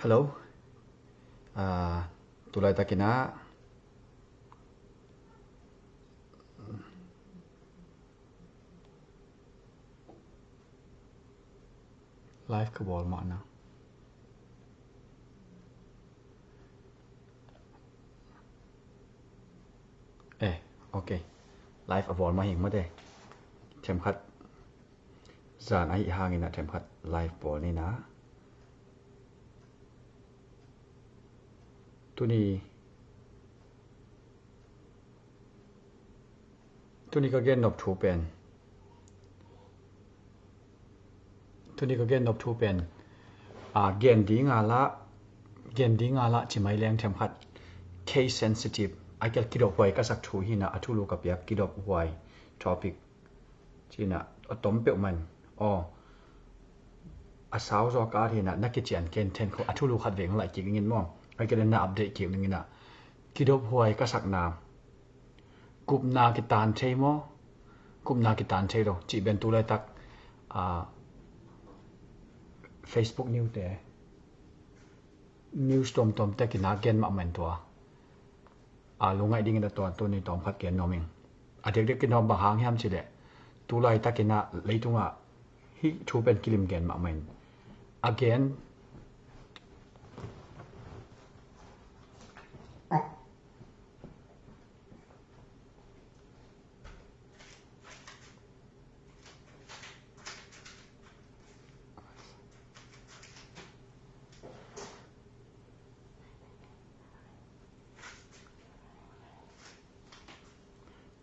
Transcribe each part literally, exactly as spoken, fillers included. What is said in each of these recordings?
Hello. Ah, tulai takin ah live ka bawl mahna. Eh, ok. Live a bawl mah hing mate. Themkhat zan ahi hangin ah themkhat live bawl ni na. Tuni tuni ka gen nop thu pen tuni ka gen nop thu pen a gen ding a la gen ding a la ci mai leng themkhat case sensitive a kel kidop huai ka sak thu hi na a thulu ka piak kidop huai topic. Cina a tom peuh man aw a sau zaw ka at hi na na kician ken then kho a thulu khat veng lai kik dingin maw a kel na update kik dingin ah kidop huai ka sakna gupna kitan thei maw gupna kitan thei lo cih ben tu laitak a Facebook news te news tomtom te kina gen mah man tua a lungaih dingin a tuan tuni tawm khat gen nuam ing. A dekdek kinawm bang hang hiam cileh tulai takin ah leitungah hih thu pen kilim gen mahmah in a gen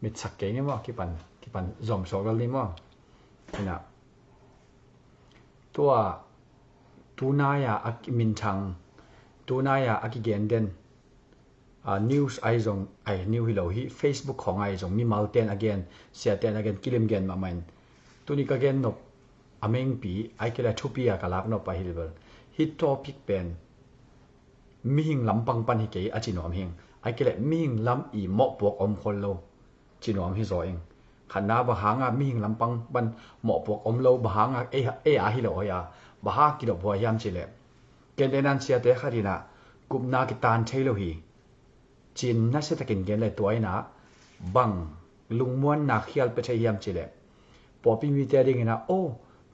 mitsak kei ni maw kipan kipan zom sawk lal ni maw. Ina tua tunai a minthang tunai a a kigen den a news ai zong ai new hi lo hi Facebook khong ai zong mimal ten a gen sia ten a gen kilim gen mahmah in tuni ka gen nop a mengpi ai kila thupi a ka lak nop a hi level hi topic pen mihing lampang pan hi kei a ci nuam hing ai kila mihing lam i mawhpuak om khol lo ci nuam hi zaw ing. Khatna bang hanga mihing lampang pan mawhpuak om lo bang hanga ei a hi lo hoi a bang ha kidop huai hiam cileh kente nan siate khat inah gupna kitan thei lo hi. Cin nasia takin gen le tua inah bang lungmuanna khial pe thei hiam cileh pawpi mite dinginah o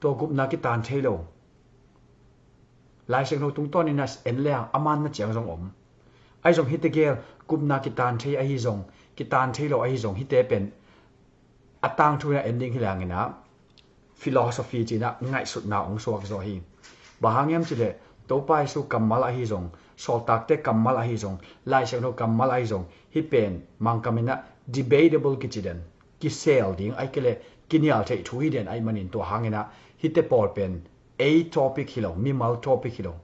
tua gupna kitan thei lo. Laisiangtho tungtawn inah en le a man na ciang zong om ahi zong hite gel gupna kitan thei ahi zong kitan thei lo ahi zong hite pen a tangthu inah en ding hi le anginah philosophy cinah ngaihsutna ong suak zaw hi. Bang hang hiam cileh Topa Jesu kammal ahi zong sawltakte kammal ahi zong Laisiangtho kammal ahi zong hi pen Mangkam inah debatable kici den kisel ding ai kele kinial theih thu hi den ai manin tua hanginah hite pawl pen ei topic hi lo mimal topic hi lo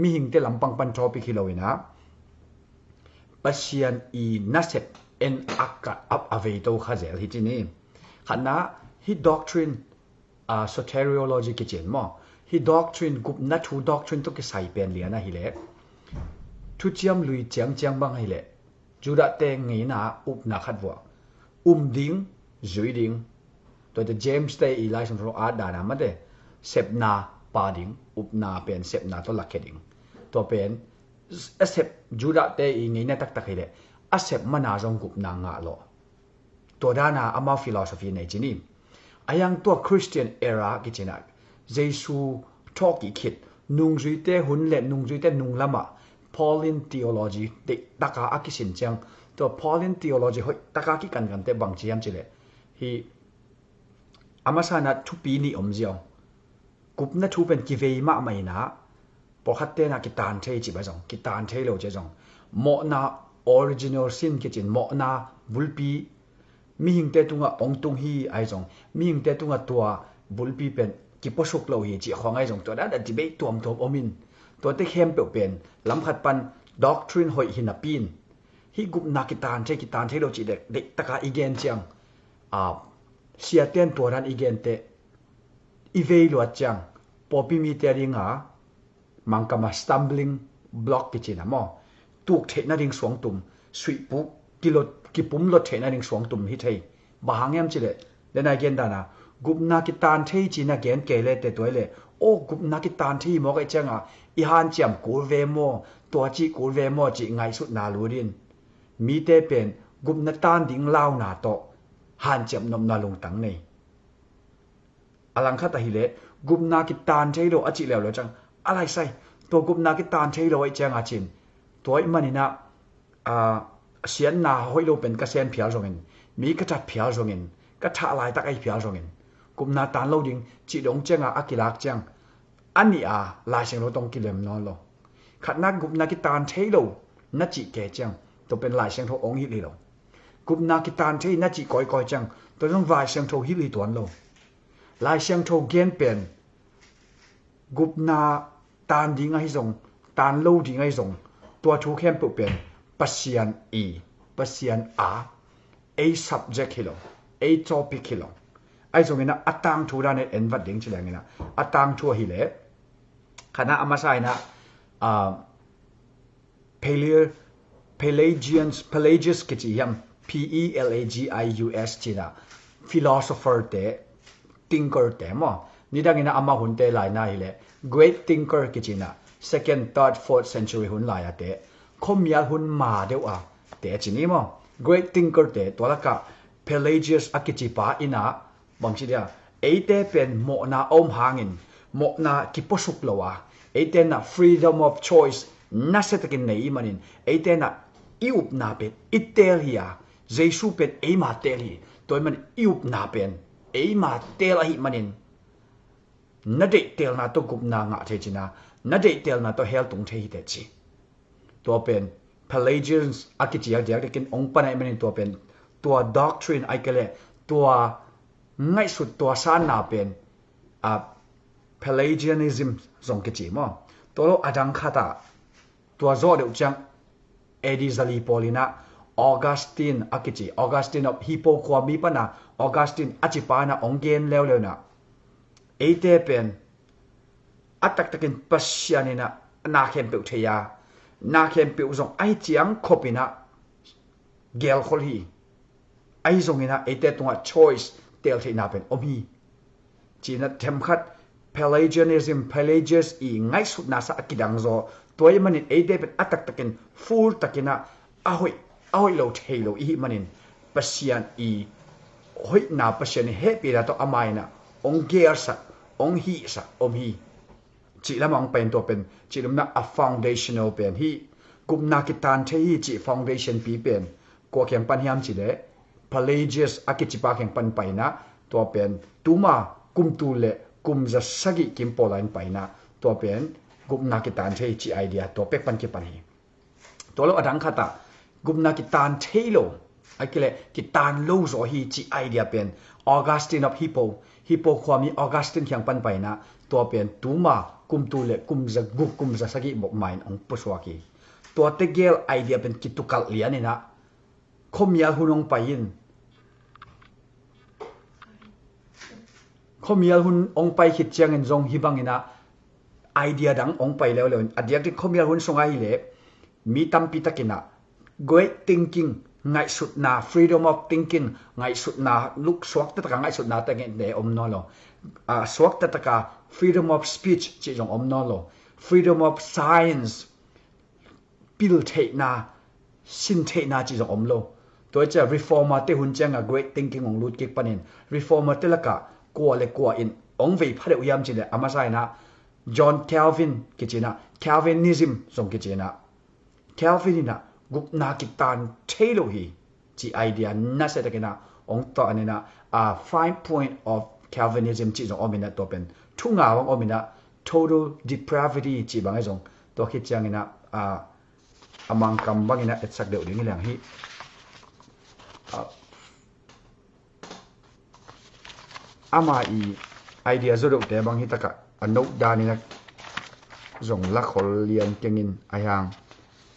mihingte lampang pan topic hi lo inah Pasian i nasep en a ka ap a vei to kha zel hi cini. Khatna hi doctrine a soteriology kicin maw hi doctrine gupna thu doctrine to kisai pen lian ahileh thuciam lui ciangciang bang ahileh Judah te ngeina upna khat vua um ding zui ding. Tuate James te i Laisiangtho at dana mate sepna pa ding upna pen sepna to lakkhe ding. Tua pen a sep Judah te i ngeina taktak hileh a sep mana zong gupna ngah lawh. Tua dana amau philosophy nei cini. A yang tua Christian era kicina Jesu thawk i khit nungzuite hun le nungzuite nunglamah Pauline theology deih taka a kisin ciang tua Pauline theology hoih taka kikankan te bang ciam cileh hi a masana thupi nih om ziau. Gupna thu pen kivei mahmah inah pawlkhat tenah kitan thei cih ba zong kitan thei lo cia zong mawhna original sin kicin mawhna bulpi mihingte tungah ong tung hi ai zong mihingte tungah tua bulpi pen kipuasuk lo hi cih khawng ai zong tua dada debate tuamtuam om in tuate khempeuh pen lamkhat pan doctrine hoih hi napi in hi gupna kitan thei kitan thei lo cih dek dek taka i gen ciang a siaten tua dan i gen teh i vei luat ciang pawpi mite a dinga Mangkama stumbling block kicina maw tuk theihna ding suangtum suihpuk kipum lot theihna ding suangtum hi thei. Bang hang hiam cileh denai gen dana gupna kitan thei cina gen kei le te tuai le aw, gupna kitan thei hi mawk ahih cianga i hanciam kul ve maw, tua cih kul ve maw cih ngaihsutna lut in, mite pen gupna tan ding launa tawh hanciam nopna lungtang nei. A langkhat ahileh gupna kitan thei lo a cih leuleu ciang a laisai, tua gupna kitan thei lo ahih cianga cin, tua ih maninah a siatna hoih lo pen ka sem phial zongin, mi ka tat phial zongin, ka thah laitak ahi phial zongin, gupna tan lo ding cih dong cianga a kilak ciang a nih a Lai Siangtho tawh kilem nawn lo. Khatna gupna kitan thei lo na cih kei ciang, tua pen Lai Siangtho hong hilh hi lo. Gupna kitan thei na cih kawikawi ciang, tua zong Lai Siangtho hilh hi tuan lo. Lai Siangtho gen pen gupna tan ding ahi zong, tan lo ding ahi zong, tua thu khempeuh pen Pasian i, Pasian a, ei subject hi lo, ei topic hi lo. Ahi zongin a tangthu dan en vat ding ci lengin a tangthu ahileh, khatna a masa in a, ah, Pelagius, Pelagius kici hiam, P E L A G I U S cina philosopher te, thinker te maw. Nidangin a ama hunte laina hileh great thinker kicina second, third, fourth century hun laia te, khuamial hun ma deuh a te cini maw. Great thinker te tua laka Pelagius a kicipa ina bangci dia, eite pen mawhna a om hangin, mawhna kipuasuk lo a, eite na freedom of choice nasiatakin nei ih manin, eite na i upna pen i teel hi a, Jesu pen eima teel hi. Tua ih manin i upna pen eima teel ahih manin, na deih teelna tawh gupna ngah thei cina, na deih teelna tawh hell tung thei hi teh ci. Tua pen Pelagius a kiciak diakdiakin ong pan ahih manin tua pen, tua doctrine ahih kei leh tua ngaihsut tua sanna pen, a, Pelagianism zong kici maw. Tua lo a dang khatah tua zawh deuh ciang A D zali pawl inah Augustine a kici, Augustine of Hippo khuami pana Augustine a cipa inah ong gen leuleu inah, eite pen a taktakin Pasian inah na khempeuh thei a, na khempeuh zong ahi ciang khop inah gelkhol hi. Ahi zongin ah eite tungah choice, teeltheihna pen om hi. Cina themkhat Pelagianism, Pelagius i ngaihsutna sa a kidang zaw. Tua ih manin eite pen a taktakin full takin ah a hoih, a hoih lo thei lo ihih manin Pasian i hoihna, Pasian i hehpihna tawh ama inah ong geelsak, ong hihsak om hi. Cih lamah ong pai in tua pen cih lumna a foundational pen hi. Gupna kitan thei hi cih foundation pi pen kua kiang pan hiam cih leh Pelagius a kicipa kiang pan pai inah, tua pen tuma kum tul le kum za sagih kim pawl a in pai inah, tua pen gupna kitan thei cih idea tua pek pan kipan hi. Tua lo a dang khatah gupna kitan thei lo, a kile kitan lo zaw hi cih idea pen Augustine of Hippo, Hippo khuami Augustine kiang pan pai inah, tua pen tuma kum tul le kum za guk, kum za sagih bawk ma in ong pusuak hi. Tua tegel idea pen kitukalh lian inah khuamial hun ong pai in, khuamial hun ong pai khit ciangin zong hih bang inah idea dang ong pai leuleu in, a diakdiak khuamial hun sungah hileh mi tampi takin ah great thinking, ngaihsutna, freedom of thinking, ngaihsutna, luk suakta taka ngaihsutna tengin te om nawn lo. Ah, suakta taka freedom of speech cih zong om nawn lo. Freedom of science, pil theihna, sin theihna cih zong om lo. Tua hi ciah reformer te hun ciangah great thinking ong lut kik panin reformer te lakah kua le kua in ong vei pha deuh hiam cih leh a masa inah John Calvin kici inah, Calvinism zong kici inah, Calvin inah gupna kitan thei lo hi cih idea nasiatakin ah ong tawh an inah, a five point of Calvinism cih zong om inah, tua pen thu nga bang om inah, total depravity cih bang ahi zong, tua khit ciangin ah, a, a Mangkam bang inah etsak deuh ding hi leng hi. A, ama i idea zaw deuhte bang hi takah a note dan inah zong lakhol lian kengin a hiang.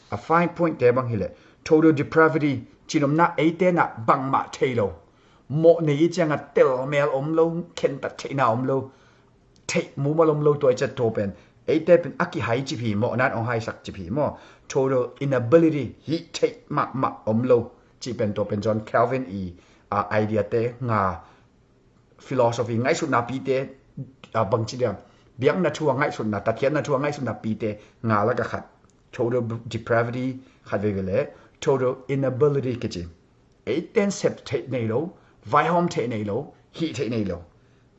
A five point te bang hileh total depravity, cih lumna eite inah bangmah thei lo, mawh nei ih ciangah telmel om lo, khentat theihna om lo, theih mumal om lo, tua ih ciah tua pen eite pen a kihai cip hi, mawhna in ong haisak cip hi maw. Total inability, hih theih mahmah om lo cih pen tua pen John Calvin i, a, idea te nga, philosophy ngaihsutna pite, a, bangci dia Biakna thu a ngaihsutna, tatkhiatna thu a ngaihsutna pite nga laka khat, total depravity khat veve le total inability kici. Eiten sep theih nei lo, vaihawm theih nei lo, hih theih nei lo.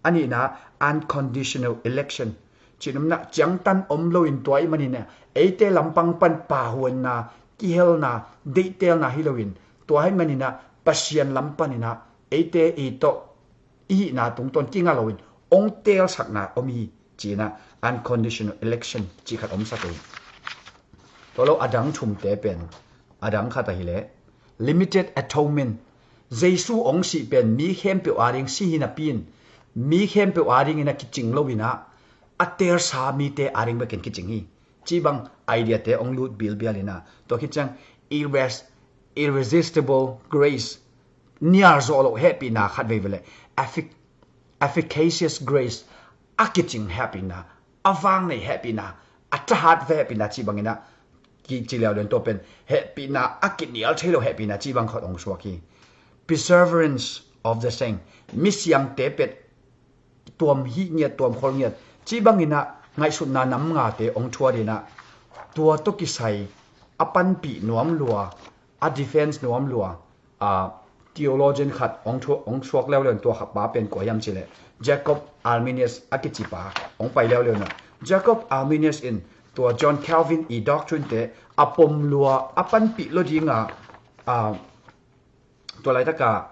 A nihna, unconditional election. Cihnopna ciangtan om loin tua ahih manin eite lampang pan pahuanna, kihelna, deihtelna hi loin tua ahih manin Pasian lam panin eite i tawh i hihna tungtawn kinga loin ong teelsakna om hi ci-in unconditional election cih khat omsak uh hi. Tua lo a dang thumte pen a dang khat ahileh limited atonement. Jesu ong sih pen mi khempeuh ading si hi napi-in mi khempeuh adingin a kicing loin a teelsa mite ading bekin kicing hi. Cih bang idea te ong lut bilbial in tua khit ciang irres- irresistible grace, nial zawh loh hehpihna khat veve le effic- efficacious grace, a kicing hehpihna, a vang nei hehpihna, a thahat ve hehpihna cih bangin kici liauliau in tua pen hehpihna a kinial thei lo hehpihna cih bang khat ong suak hi. Perseverance of the saint, misiangte pet tuam hih ngiat, tuam khol ngiat cih bangin ngaihsutna nam ngate ong thuat in tua tawh kisai a panpih nuam lua, a defense nuam lua a theologian khat ong thu- ong suak leuleu in tua khat pa pen kua hiam cileh Jacob Arminius a kici pa ong pai leuleu in Jacob Arminius in tua John Calvin i doctrine te a pom lua a panpih lo dinga a tua laitaka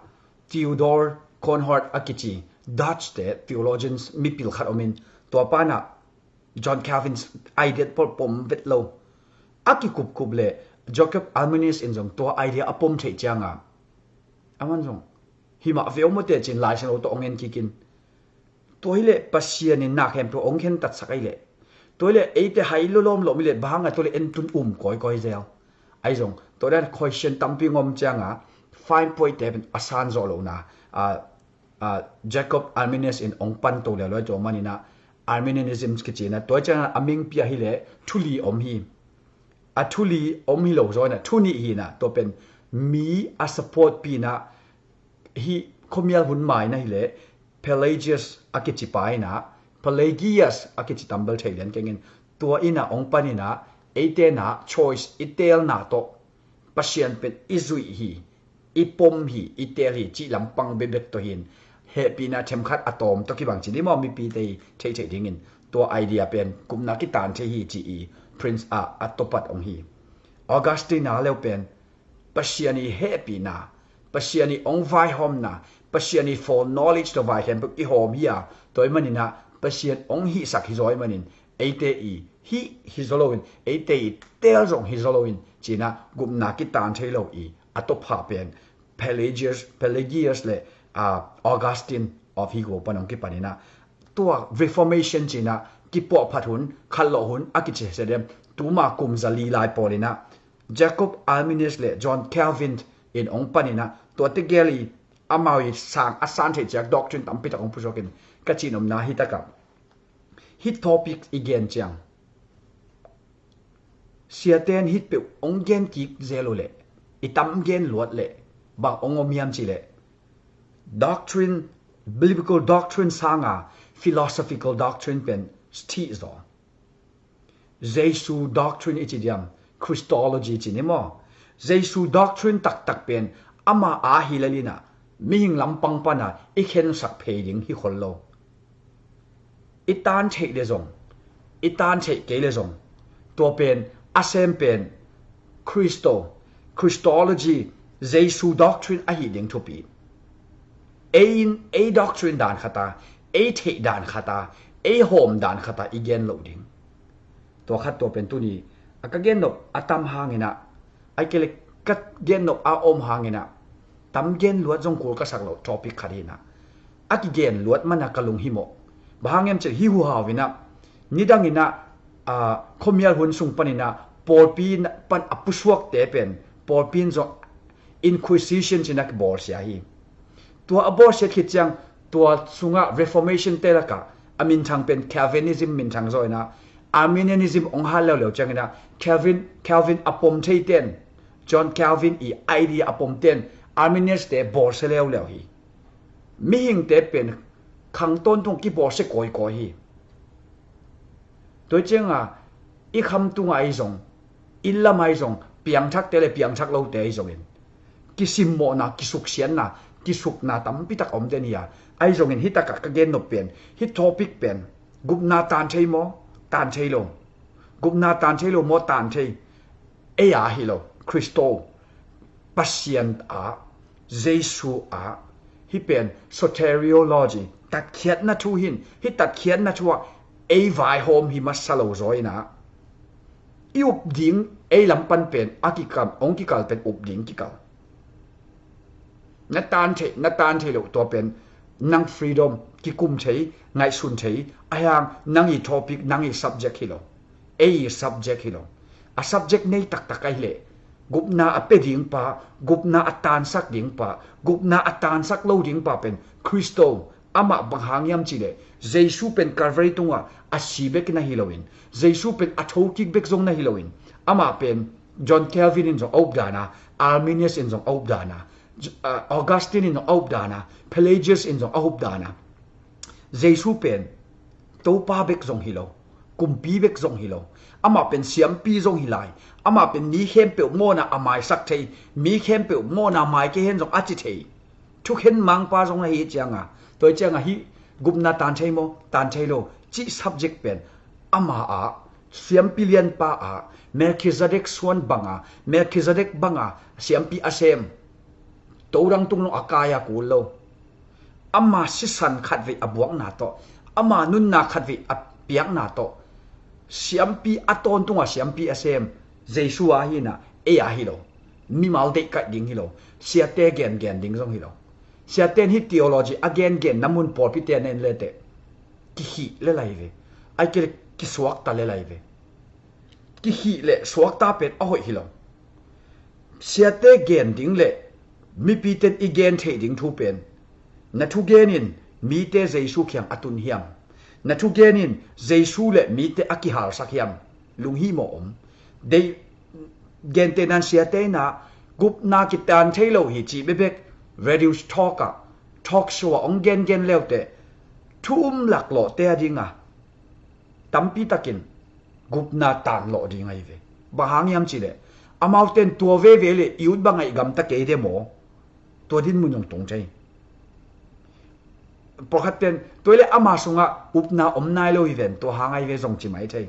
Theodore Conhort a kici Dutch te theologians mipil khat omin tua pana John Calvin's idea pawl pom vet lo. A kikupkup le Jacob Arminius in zong tua idea a pom theih cianga aman zong himah veu mawte cin Lai Siangtho tawh ong en kikin tua hileh Pasian in na khempeuh ong khen tatsak ahileh tua hileh eite hai lolawm lawm hileh bang hanga tua le en tun um kawikawi zel. Ahi zong tua dan question tampi ngom cianga fine point te pen a san zawh lohna a a Jacob Arminius in ong pan to liauliau tua manin Arminianism kici in tua ciang a mingpi ahileh thuli om hi. A thuli om hi lo zaw in thu nih hi in tua pen mi a support pi in hih khuamial hun mai in ahileh Pelagius a kici pa in Pelagius a kici tambel thei lian kengin tua in ong pan in eite in choice i teelna tawh Pasian pen i zuih hi, i pom hi, i teel hi cih lampang bekbek tawh hin hehpihna themkhat a tawm tawh kibang ci ni maw mipite i theihtheih dingin tua idea pen gupna kitan thei hi ci i Prince a a tawpat ong hi. Augustine a leu pen Pasian i hehpihna, Pasian i ong vaihawmna, Pasian i foreknowledge tawh vai khempeuh i hawm hi a tua i manin Pasian ong hihsak hi zaw i manin eite i hih hi zaw loin eite i teel zong hi zaw loin ci in gupna kitan thei lo i a tawpha pen Pelagius, Pelagius le uh, Augustine of Hippo pan ong kipan in tua Reformation ci in kipuahphat hun khatlawh hun a kici sedem tuma kum zali lai pawl in Jacob Arminius le John Calvin in ong pan in tua tegel i amau i sang a san theih ciak doctrine tampi tak ong pusuak in ka cihnopna hi takah hih topic i gen ciang siaten hih peuh ong gen kik zel uh leh i tam gen luat leh bang ong om hiam cileh doctrine, biblical doctrine sanga philosophical doctrine pen thih zaw. Jesu doctrine i ci diam, Christology ci ni maw? Jesu doctrine taktak pen ama a hi lel in mihing lampang pana i khensak phei ding hi khol lo. I tan theih le zong i tan theih kei le zong tua pen a sem pen Christo, Christology, Jesu doctrine ahi ding thupi. Ei in ei doctrine dan khata, ei theih dan khata, ei hawm dan khata i gen loh ding. Tua khat tua pen tuni a ka gen nop a tam hangin ai kei le ka gen nop a om hangin tam gen luat zong kul ka sak loh topic khat hi in a kigen luat mana ka lunghimawh. Bang hang hiam cih hi huhau in nidang in khuamial hun sung panin pawlpi pan a pusuakte pen pawlpi in zong inquisition ci in kibawlsia hi. Tua a bawlsiat khit ciang tua sungah Reformation te lakah a minthang pen Calvinism minthang zaw in Arminianism ong hal leuleu ciangin Calvin, Calvin a pom theiten, John Calvin i idea a pomten Arminius te bawlsia leuleu hi. Mihingte pen khang tawntung kibawlsia kawikawi hi. Tua cianga i khamtung ai zong, inn lam ai zong, piangthakte le piangthak lote ai zongin kisimmawhna, kisuksiatna, kisukna tampi tak om den hi a. Ai zongin hi takah ka gen nop pen, hi topic pen, gupna tan thei maw, tan thei lo? Gupna tan thei lo maw, tan thei? Ei a hi lo, Khristo, Pasian a, Jesu a, hi pen soteriology, tatkhiatna thu hin, hi tatkhiatna thu ah ei vaihawm hi masa lo zaw in a, i up ding, ei lam pan pen a kikal, hong kikal pen up ding kikal. Na tan thei, na tan thei lo, tua pen nang freedom, kikum thei, ngaihsun thei, a hiang nang i topic, nang i subject hi lo. Ei i subject hi lo. A subject nei taktak ai leh, gupna a pe ding pa, gupna a tansak ding pa, gupna a tansak lo ding pa pen Khristo. Amah bang hang hiam cih leh, Jesu pen Calvary tungah a si bek na hi loin, Jesu pen a thokik bek zong na hi loin, amah pen John Calvin in zong a up dan a, Arminius in zong a up dan a, J-, ah, Augustine in zong a up dan a, Pelagius in zong a up dan a. Jesu pen Topa bek zong hi lo, kumpi bek zong hi lo. Amah pen siampi zong hi lai. Amah pen mi khempeuh mawhna a maisak thei, mi khempeuh mawhna mai kei hen zong a ci thei, thukhen mangpa zong na hi cianga, tua cianga hi gupna tan thei maw, tan thei lo, cih subject pen ama a, siampi lianpa a, Melchizedek suan banga, Melchizedek banga siampi a sem, todang tung lo a kai a kul lo. Ama sisan khatvei a buakna tawh, ama nunna khatvei a piakna tawh, siampi a tawntunga siampi a sem Jesu a hi na, ei a hi lo. Mimal deihkaih ding hi lo. Siate gengen ding zong hi lo. Siate in hi theology a gengen na mun pawlpite na en leteh, kikhih le lai ve. Ai kei le kisuakta le lai ve. Kikhih le suakta pen a hoih hi lo. Siate gen ding le mipite in i gen theih ding thu pen, na thugen in mite Jesu kiang a tun hiam? Na thugen in Jesu le mite a kihalsak hiam? Lunghimawh om. Dei, gentehnan siate in ah gupna kitan thei lo hi cih bekbek radio talk ah, talk show ah hong gengen leuteh, thu um laklawhte a dinga tampi takin gupna tanlawh ding ahi ve. Bang hang hiam cih leh, amaute in tua veve le i ut bang a i gamta kei de maw? Tua dinmun zong tung thei. Pawlkhatte in tua le ama sungah upna om nai lo hi ven, tua hang ahi ve zong ci mai thei.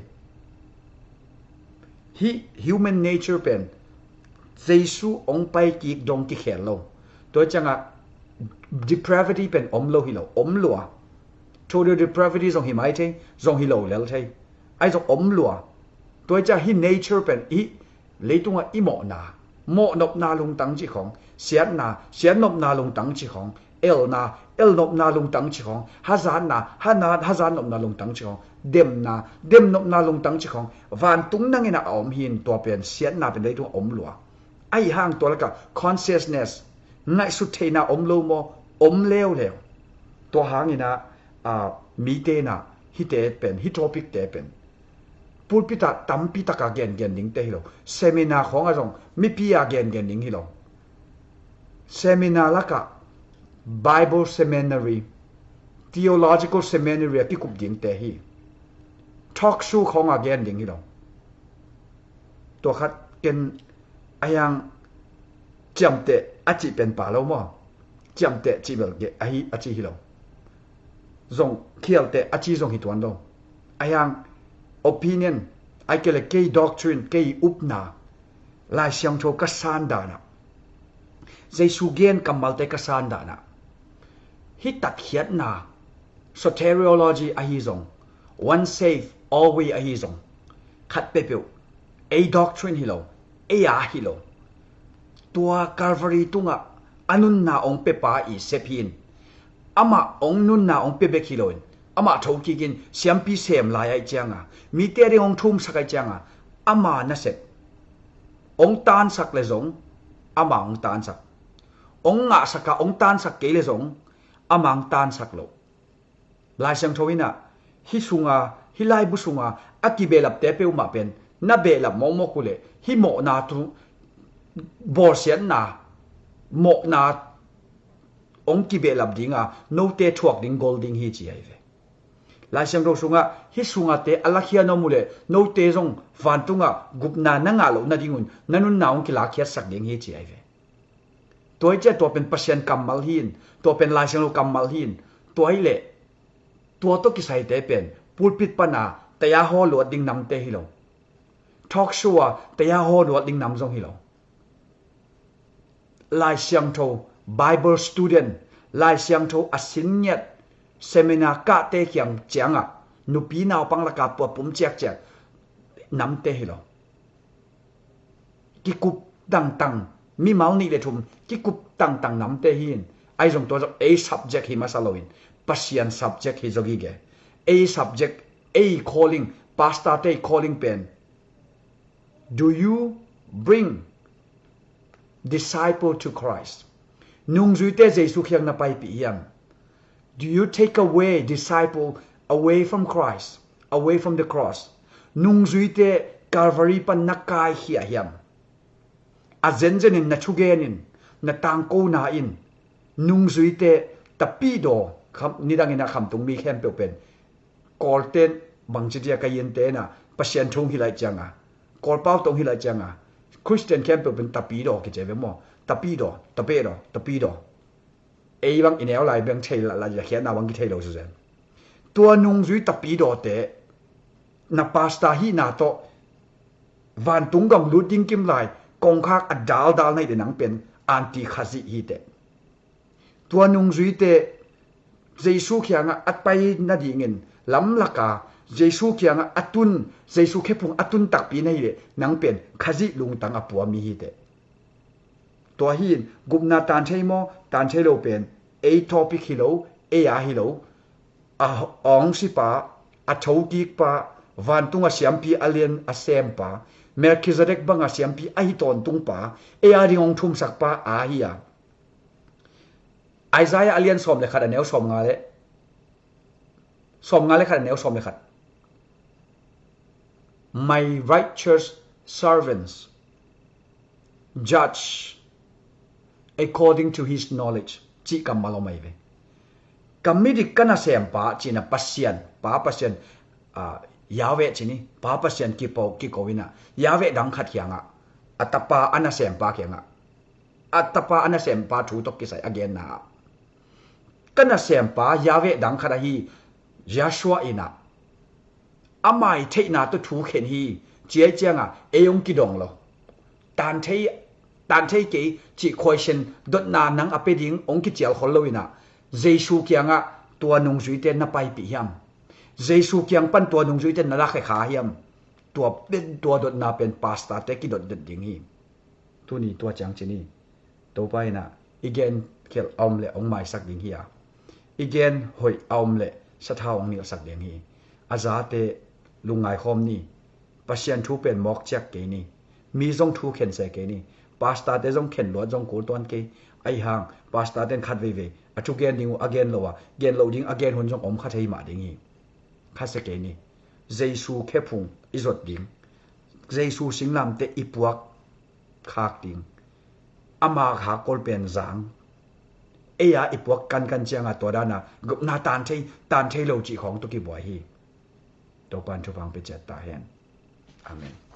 Hih human nature pen Jesu hong pai kik dong kikhel lo. Tua ciangah depravity pen om lo hi lo, om lua. Total depravity zong hi mai thei, zong hi lo lel thei. Ai zong om lua. Tua ciang hih nature pen hih leitungah i mawhna, mawhnopna lungtang cih khawng, siatna, siatnopna lungtang cih khawng, elna, elnopna lungtang cih khawng, hazatna, hana, hazatnopna lungtang cih khawng, demna, demnopna lungtang cih khawng, vantung nangin a om hi in tua pen siatna pen leitung a om lua. Ahi hang tua lakah consciousness, ngaihsut theihna om lo maw? Om leuleu. Tua hangin ah, ah, mite in ah hihte pen, hih topic te pen pulpit ah tampi taka gengen dingte hi lo. Seminar khawngah zong mipi a gengen ding hi lo. Seminar lakah Bible Seminary, Theological Seminary a kikup dingte hi. Talk show khawngah gen ding hi lo. Tua khat ken a hiang ciamteh a cih pen pa lo maw? Ciamteh cih bel ge ahi a ci hi lo. Zong khialteh a ci zong hi tuan lo. A hiang opinion, ai kei le kei doctrine, kei upna, Lai Siangtho ka san danah, Jesu gen kammalte ka san danah, hih tatkhiatna, soteriology ahi zong, once saved, always ahi zong, khat peuhpeuh ei doctrine hi lo, ei a hi lo. Tua Calvary tungah a nunna hong pepa i sep hi in, amah hong nunna hong pe bek hi loin, amah thokikin siampi sem lai aih cianga, mite ding hong thumsak aih cianga, ama nasep hong tansak le zong, ama hong tansak. Hong ngahsaka hong tansak kei le zong, ama hong tansak lo. Lai Siangtho in ah, hih sunga, hih laibu sunga a kibehlapte peuhmah pen na behlap mawkmawk uh leh, hih mawhna tu bawlsiatna, mawhna hong kibehlap dinga note thuak ding gol ding hi ci ahi ve. Lai Siangtho sungah hih sungate a lakhia na om uh leh note zong vantungah gupna na ngah loh nadingun na nunna hong kilakkhiatsak ding hi ci ahi ve. Tua hi ciah tua pen Pasian kammal hi in, tua pen Lai Siangtho kammal hi in, tua hi leh tua tawh kisaite pen pulpit pana taya haw luat ding namte hi lo. Talk show a taya haw luat ding nam zong hi lo. Lai Siangtho Bible student, Lai Siangtho a sin ngiat seminar kahte kiang ciangah nupi naupang laka puapum ciakciak namte hi lo. Kikup tangtang, mimal nih le thum kikup tangtang namte hi in, ahi zong tua zong ei subject hi masa loin Pasian subject hi zaw gige. Ei subject, ei calling, pastor te calling pen, do you bring disciple to Christ? Nungzuite Jesu kiang na paipih hiam? Do you take away disciple away from Christ, away from the cross? Nungzuite Calvary pan na kaikhia hiam? A zenzenin na thugenin, na tangkona in nungzuite tapidaw, nidangin a khamtung mi khempeuh pen Kawlten bangci dia ka yinte na Pasian thu hong hilh cianga, Kawlpau tong hilh cianga, Christian khempeuh pen tapidaw kici ve maw? Tapidaw, tapidaw, tapidaw. Ei bang i neu lai beng thei la, la, la khiatna bang kithei lo suzen. Tua nungzui tapidawte na pastor hihna tawh vantung gam lut ding kim lai kongkhak a daldal na hite nang pen anti Khazih hite. Tua nungzuite Jesu kiangah a pai nadingin lamlaka Jesu kiangah a tun, Jesu khephung a tun takpi na hileh nang pen Khazih lungtang a pua mi hite. Tua hi in gupna tan thei maw, tan thei lo pen ei topic hi lo, ei a hi lo. A awngsipa, a thokikpa, vantung a siampi a lian a sempa, Melkhizedek banga siampi a hi tawntung pa, ei a ding hong thumsak pa a hi a. Isaiah a lian sawm le khat a neu sawm nga le sawm nga le khat a neu sawm le khat. My righteous servants judge according to his knowledge, cih kammal om ahi ve. Ka midik ka nasempa cihna Pasian, Pa Pasian, ah, Yahweh cih ni, Pa Pasian kipo, kiko ina, Yahweh dang khat kiangah, a tapa a nasempa kiangah, a tapa a nasempa thu tawh kisai a genna ah, ka nasempa Yahweh dang khat ahi Yahshua ina, amai theihna tawh thu khen hi, ci ai cianga ei hong kidong lo. Tan thei, tan thei kei cih khuaisen dotna nang a pe ding hong kicial khol lo ina, Jesu kiangah tua nungzuite na paipih hiam? Jesu kiang pan tua nungzuite na lakhia kha hiam? Tua pen, tua dotna pen pastor te kidotdot ding hi. Tuni tua ciang ci ni. Topa ina i gen khialh a om le hong maisak ding hi a, i gen hoih a om le sathau hong nilhsak ding hi. A zate lungngai khawm ni. Pasian thu pen mawk ciak kei ni. Mi zong thu khen se kei ni. Pastor te zong khen luat zong kul tuan kei. Ahi hang pastor ten khat veivei a thu gen ding uh a gen lo a, gen lo ding a gen hun zong om kha thei mah ding hi. Kha se kei ni. Jesu khephung i zot ding, Jesu singlamte i puak khak ding, ama kha kolpen zang, ei a i puak kankan cianga tua dana gupna tan thei, tan thei lo cih khawng tawh kibuai hi. Topan thupha hong pia ciat ta hen. Amen.